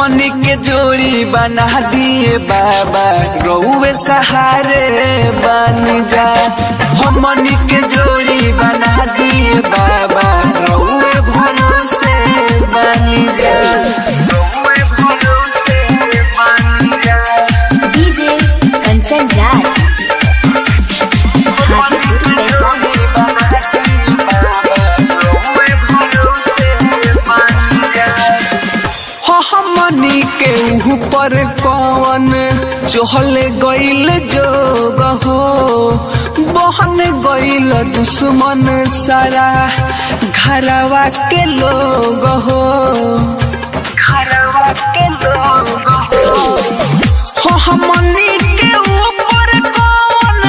हमनी के जोड़ी बना दिए बाबा, रउए सहारे बन जा। हमनी के जोड़ी बना दिए बाबा, रउए भरोसे बन जा। रउए भरोसे बन जा। डीजे कंचन राज, हाजीपुर वैशाली। हमनी के ऊपर कौन चहल गइल जोग हो, बहन गइल दुश्मन सारा घरवा के लोग हो, घरवा के लोग हो। हमनी के ऊपर कौन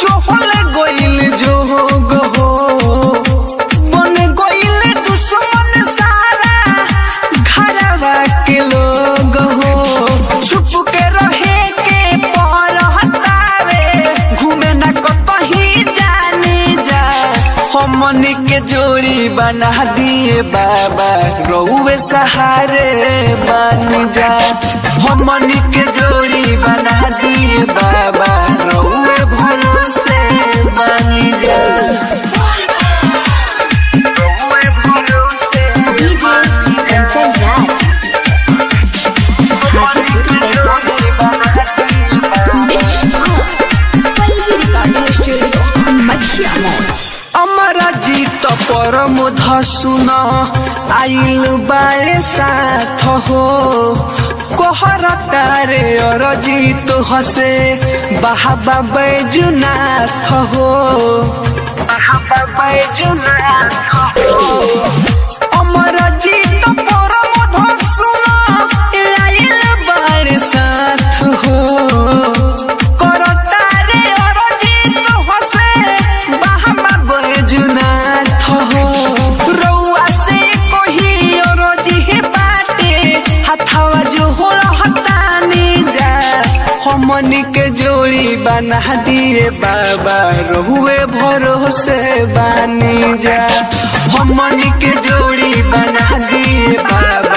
चहल गइल जोग हो, बन गइल दुश्मन सारा घरवा के लोग हो। छुप के रहे के परहतावे, घूमे न कतही जाने जा। हमनी के जोड़ी बना दिए बाबा, रउए सहारे बन जा। हमनी के जोड़ी बना दिए बाबा, रउए भरोसे बन जा। रउए भरोसे DJ Kanchan Raj, Hajipur Vaishali. Pallavi recording studio, मठिया मोड़। अमरा जी त परम धसुन आइल बारे साथ हो, कोहर तारे अरजीत हसे बाहबा बैजुनाथ हो, बाहबा बैजुनाथ हो। अमर जी त परम धसुन आइल बारे साथ हो, करतारे अरजीत हसे बाहबा बैजुनाथ हो। रउआ से कही अरजी बाटे, हथवा जो हो रहतानी जा। हमनी के जोड़ी बना दिए बाबा, रहुए भरोसे बानी जा। हमनी के जोड़ी बना दिए बाबा।